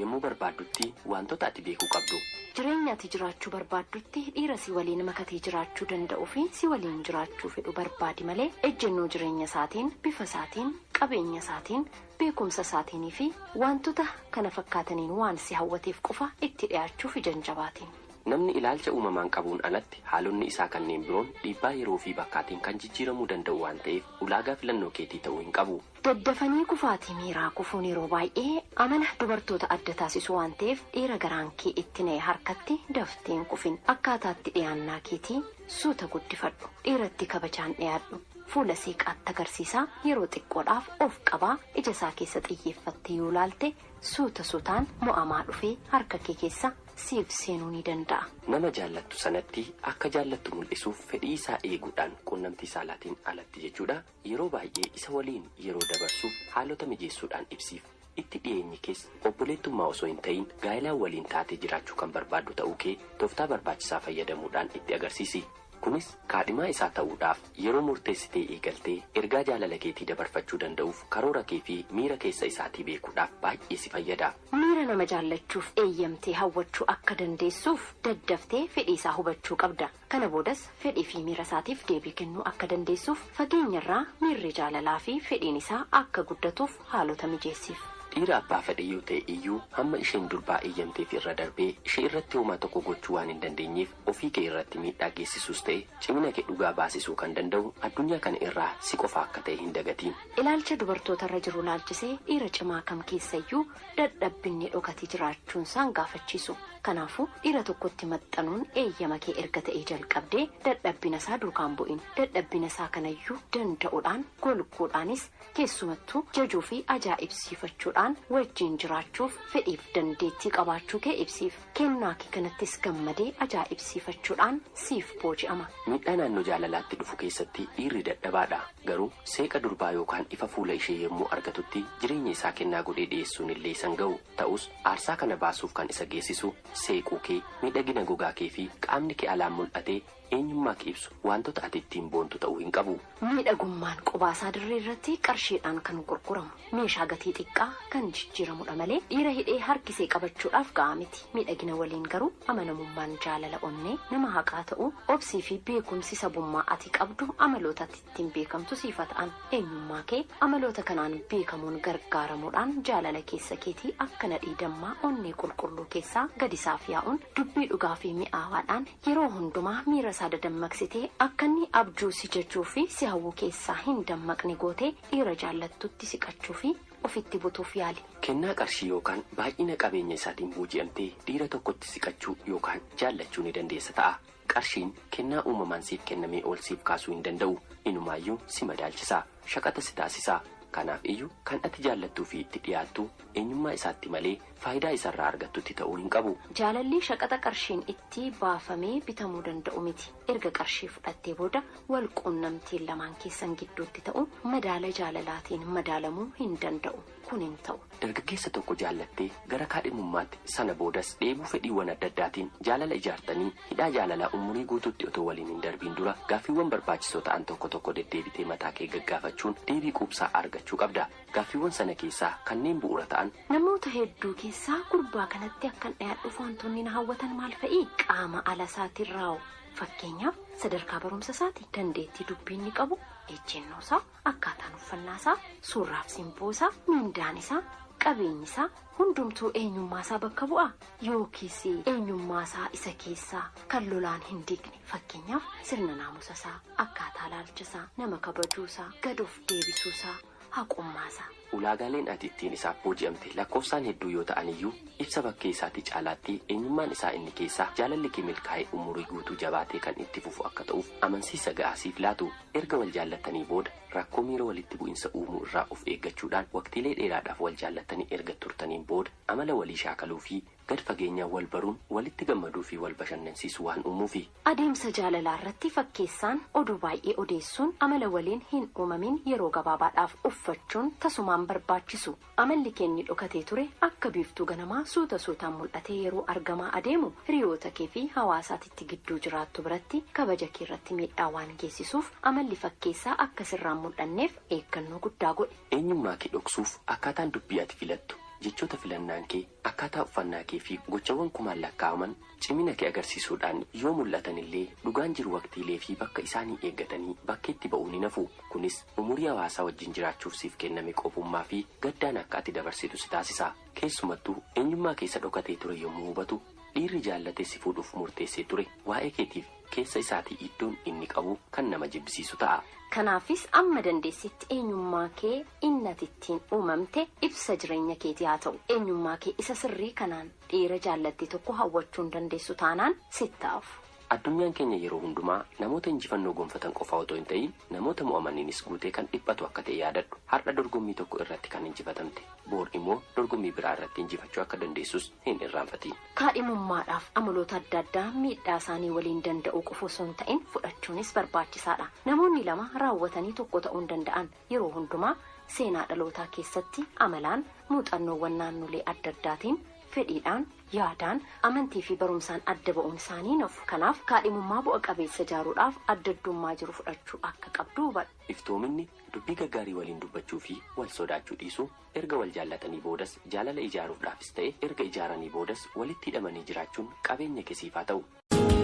yommuu barbaaddutti wantoota ati beekuu qabdu. Jireenya ati jiraachuu barbaaddutti dhiira si waliin makatee jiraachuu danda'uu fi si waliin jiraachuu fedhu barbaadi malee ejjennoo jireenya isaatiin, bifa isaatiin, qabeenya isaatiin, beekumsa isaatiinii fi wantoota kana fakkaataniin waan si hawwateef qofa itti dhi'aachuuf ija hin jabaatin. Namni ilaalcha uumamaan qabuun alatti haalonni isaa kanneen biroon dhiibbaa yeroo fi bakkaatiin kan jijjiiramuu danda'u waan ta'eef ulaagaa filannoo keetii ta'uu hin qabu. Daddafanii kufaatii miiraa kufuun yeroo baay'ee amala dubartoota adda taasisu waan ta'eef dhiira garaan kee itti na'e harkatti daftee hin kufin. Akkaataatti dhiyaannaa keetii suuta guddifadhu. Dhiiratti kabajaan dhiyaadhu. Fuula seeqaatti agarsiisaa yeroo xiqqoodhaaf of qabaa ija isaa keessa xiyyeeffattee yoo laalte suuta suutaan mo'amaa dhufee harka kee keessa siif seenuu ni danda'a. Nama jaallattu sanatti akka jaallattu mul'isuuf fedhii isaa eeguudhaan quunnamtii saalaatiin alatti jechuudha. Yeroo baay'ee isa waliin yeroo dabarsuuf haalota mijeessuudhaan ibsiif. Itti dhiyeenyi kees obboleettummaa osoo hin ta'in gaa'ilaan waliin taatee jiraachuu kan barbaaddu ta'uu kee tooftaa barbaachisaa fayyadamuudhaan itti agarsiisi. Kunis kaadhimaa isaa ta'uudhaaf yeroo murteessitee eegaltee ergaa jaalala keetii dabarfachuu danda'uuf karoora kee fi miira keessa isaatii beekuudhaaf baay'ee si fayyada. Miira nama jaallachuuf eeyyamtee hawwachuu akka dandeessuuf daddaftee fedhii isaa hubachuu qabda. Kana boodas fedhii fi miira isaatiif deebii kennuu akka dandeessuuf fageenyarraa miirri jaalalaa fi fedhiin isaa akka guddatuuf haalota mijeessiif. Dhiira abbaa fedhe yoo ta'e iyyuu hamma isheen durbaa eeyyamteef irra darbee ishee irratti homaa tokko gochuu waan hin dandeenyeef ofii kee irratti miidhaa geessisuus ta'e cimina kee dhugaa baasisuu kan danda'u addunyaa kana irraa si qofa akka ta'e hin dagatiin. Ilaalcha dubartoota irra jiru laalchisee dhiira cimaa kam keessayyuu dadhabbinni dhokatee jiraachuun isaan gaafachiisu. Kanaafuu dhiira tokkotti maxxanuun eeyyama kee erga ta'ee jalqabdee dadhabbina isaa duukaan bu'in. Dadhabbina isaa kanayyuu danda'uudhaan golguudhaanis keessumattuu jajuu fi ajaa'ibsiifachuudhaan wajjin jiraachuuf fedhiif dandeettii qabaachuu kee ibsiif. Kennaa kee kanattis gammadee ajaa'ibsiifachuudhaan siif booji'ama. Miidhaa naannoo jaalalaatti dhufu keessatti dhiirri dadhabaadha. Garuu seeqa durbaa yookaan ifa fuula ishee yommuu argatutti jireenya isaa kennaa godhee dhiyeessuun illee isan ga'u. Ta'us aarsaa kana baasuuf kan isa geessisu seequu kee, miidhagina gogaa kee fi qaamni kee alaan mul'atee eenyummaa kee ibsu wantoota ati ittiin boontu ta'uu hin qabu. Miidhagummaan qobaasaa dirree irratti qarshiidhaan kan gurguramu meeshaa gatii xiqqaa kan jijjiiramudha malee dhiira hidhee harkisee qabachuudhaaf ga'a miti. Miidhagina waliin garuu amanamummaan jaalala onnee nama haqaa ta'uu obsii fi beekumsi sabummaa ati qabdu amaloota ati ittiin beekamtu siifa ta'an eenyummaa kee amaloota kanaan beekamuun gargaaramuudhaan jaalala keessa keetii akka nadhii dammaa onnee qulqulluu keessaa gadisaaf yaa'uun dubbii dhugaa fi mi'aawaadhaan yeroo hundumaa miira isaa dadammaqsitee akka inni abjuu si jechuu fi si hawwuu keessaa hin dammaqne gootee dhiira jaallattutti siqachuu fi ofitti butuuf yaali. Kennaa qarshii yookaan baay'ina qabeenya isaatiin booji'amtee dhiira tokkotti siqachuu yookaan jaallachuu ni dandeessa ta'a. Qarshiin kennaa uumamaan siif kennamee ol siif kaasuu hin danda'u. Inumaayyuu si madaalchisa. Shaqata si taasisa. Kanaaf iyyuu kan ati jaallattuu fi itti dhiyaattu eenyummaa isaatti malee faayidaa isarraa argattutti ta'uu hin qabu. Jaalalli shaqaxa qarshiin itti baafamee bitamuu danda'u miti. Erga qarshii fudhattee booda wal quunnamtiin lamaan keessan gidduutti ta'u madaala jaalalaatiin madaalamuu hin danda'u. Kun hin ta'u. Dargaggeessa tokko jaallattee gara kaadhimummaatti sana boodas dheebuu fedhiiwwan adda addaatiin jaalala ijaartanii hidhaa jaalalaa umurii guutuutti otoo waliin hin darbiin dura gaaffiiwwan barbaachisoo ta'an tokko tokko deddeebitee mataa kee gaggaafachuun deebii quubsaa argachuu qabda. Gaaffiiwwan sana keessaa kanneen bu'uura ta'an. Namoota hedduu keessaa gurbaa kanatti akkan dhiyaadhuuf wantoonni na hawwatan maal fa'i? Qaama ala isaatiin raa'u. Fakkeenyaaf sadarkaa barumsa isaati, dandeettii dubbii inni qabu, ejjennoo isaa, akkaataan uffannaa isaa, suurraaf simboo isaa, miindaan isaa, qabeenyi isaa hundumtuu eenyummaa isaa bakka bu'a yookiis eenyummaa isaa isa keessaa kan lolaan hin diigne fakkeenyaaf sirna naamusa isaa, akkaataa ilaalcha isaa, nama kabajuu isaa, gad of deebisuu isaa, haqummaa isaa. Ulaagaaleen ati ittiin isaaf booji'amte lakkoofsaan hedduu yoo ta'an iyyuu ibsa bakkee isaatii caalaatti eenyummaan isaa inni keessaa jaalalli kee milkaa'ee umurii guutuu jabaatee kan itti fufu akka ta'uuf amansiisa ga'aa siif laatu. Erga wal jaallattanii booda rakkoo miira walitti bu'insa uumuu irraa of eeggachuudhaan waqtiilee dheeraadhaaf wal jaallattanii erga turtaniin booda amala walii shaakaluu fi gad fageenyaan wal baruun walitti gammaduu fi wal bashannansiisuu waan uumuufi. Adeemsa jaalalaa irratti fakkeessaan oduu baay'ee odeessuun amala waliin hin uumamin yeroo gabaabaadhaaf uffachuun tasumaan barbaachisu. Amalli keenyi dhokatee ture akka biiftuu ganamaa suuta suutaan mul'atee yeroo argamaa adeemu hiriyoota kee fi hawaasaatitti gidduu jiraattu biratti kabaja kee irratti miidhaa waan geessisuuf amalli fakkeessaa akka sirraan mul'anneef eeggannoo guddaa godhi. Eenyummaa kee dhoksuuf akkaataan dubbii ati filattu. Jechoota filannaan kee, akkaataa uffannaa kee fi gochawwan kumaan lakkaa'aman cimina kee agarsiisuudhaan yoo mul'atan illee, dhugaan jiru waqtiilee fi bakka isaanii eeggatanii bakkeetti ba'uu ni nafu. Kunis umurii hawaasaa wajjin jiraachuuf siif kenname qofummaa fi gaddaan akka ati dabarsitu si taasisa. Keessumattuu eenyummaa keessa dhokatee ture yommuu hubatu, dhiirri jaallatee si fuudhuuf murteessee ture waa'ee keetiif keessa isaatii iddoon inni qabu kan nama jibbisiisu ta'a. Kanaafis amma dandeessitti eenyummaa kee innati ittiin uumamte ibsa jireenya keetii haa ta'u. Eenyummaa kee isa sirrii kanaan dhiira jaallatte tokko hawwachuu hin dandeessu taanaan sittaafu. Addunyaan keenya yeroo hundumaa namoota injifannoo gonfatan qofaa otoo hin ta'in namoota mo'amaniinis guutee kan dhiphatu akka ta'e yaadadhu. Har'a dorgommii tokko irratti kan injifatamte, boor immoo dorgommii biraa irratti injifachuu akka dandeessus hin irraanfatiin. Kaadhimummaadhaaf amaloota adda addaa miidhaa isaanii waliin danda'uu qofa osoo hin ta'in fudhachuunis barbaachisaadha. Namoonni lama raawwatanii tokko ta'uu hin danda'an. Yeroo hundumaa seenaa dhalootaa keessatti amalaan, muuxannoowwan naannolee adda addaatiin, fedhiidhaan, yaadaan, amantii fi barumsaan adda ba'uun isaanii nafu. Kanaaf kaadhimummaa bu'a qabeessa ijaaruudhaaf adda addummaa jiru fudhachuu akka qabdu hubadhu. Iftoominni, dubbii gaggaarii waliin dubbachuu fi wal sodaachuu dhiisuu, erga wal jaallatanii boodas jaalala ijaaruudhaafis ta'e erga ijaaranii boodas walitti hidhamanii jiraachuun qabeenya kesiif haa ta'u.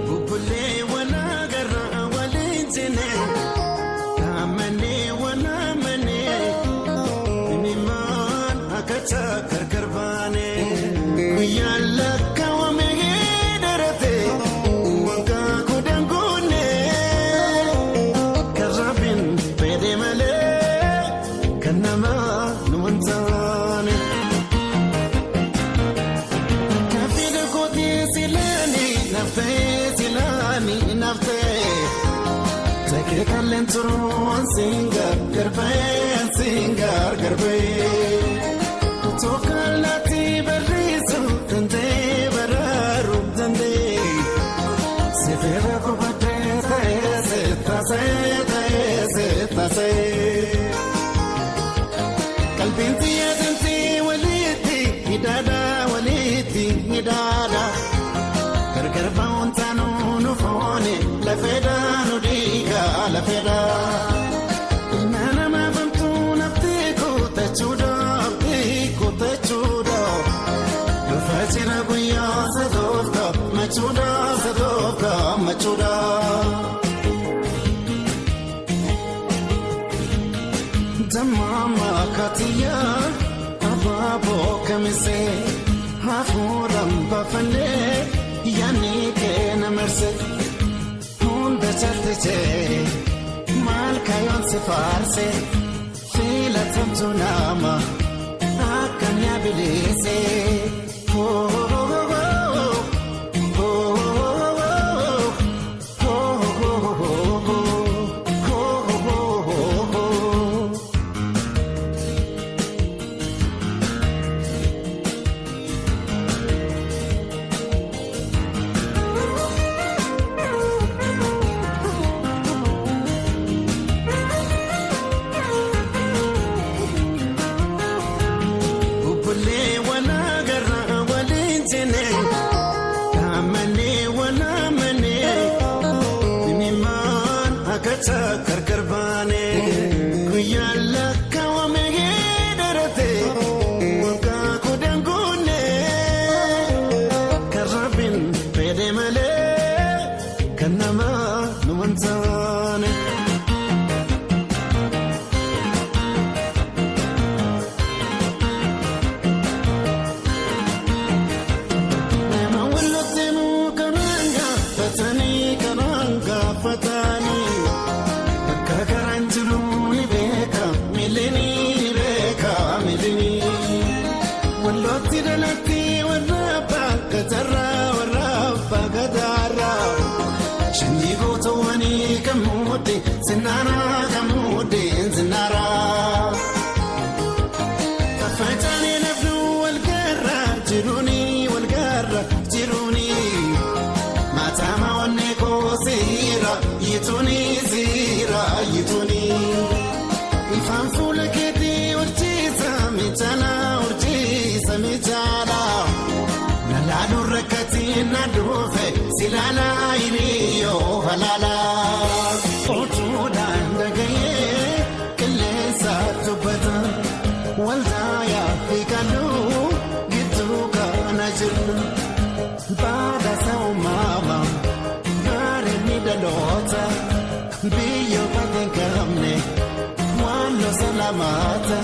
Bubbullee wal agarraa waliin jine, amanee wal amanee, imimmaan akka gargar baane. Guyyaan lakkaawamee darate, waggaa kudhan guunne, kan Rabbiin fedhe malee kan namaa nu hin taane. Kaafina kootii silaanii naftee silaanii naftee takee kalleen turuun siingar garbee siingar garbee tokkolaatti barreessu danda'ee baraaruu danda'ee sifeera kubbatee ta'ee seetasee ta'ee seetasee. Qalbiin xiyyeetinti walitti hidhaadha walitti hidhaadha. Gargar ba'uun taanuu nu foone lafeedha nu dhiiga lafeedha. Ilma namaa famtuu naftee kutachuudha abdii kutachuudha. Dhufa jira guyyaa sadoofka machuudha sadoofka machuudha. Dammaama katiyaa abaaboo kamisee hafuuraan baafannee yaadni keena marse hunda caalchisee maal kayoon si faarse filatamtu nama akkam yaabilise. Bubbullee wal agarraa waliin jine, amanee wal amanee, imimmaan akka gargar baane. Guyyaan lakkaawamee dheerate, waggaa kudhan guunne, kan Rabbiin fedhe malee kan namaa nu hin taane. Nama walitti muka gaafatanii karaan gaafatanii bakka karaan jiru ni beeka miilini ni beeka miilini. Wallotti dhalatti warra abbaa gatarraa warra abbaa gataarraa sanyii gootawwanii kan muudde sinaaraa kan muudde sinaaraa. Facaanii lafnu wal garra jiruuni wal garra jiruuni. Maatama onnee koo seera yituuni seera yituuni. Ifaan fuula keetii horsiisa mijaala horsiisa mijaala. Nalaaluu rakkatiin na dhufe silaala hiriyyoo halaala. Otuudhaan dhaga'ee qilleensa dubbata. Waldaa. Abbayaa fi kaluu gidduu kana jirru. Baadasa uumamaa gaariin dhaloota biyya bakkee hin qabne waan losa lamaata.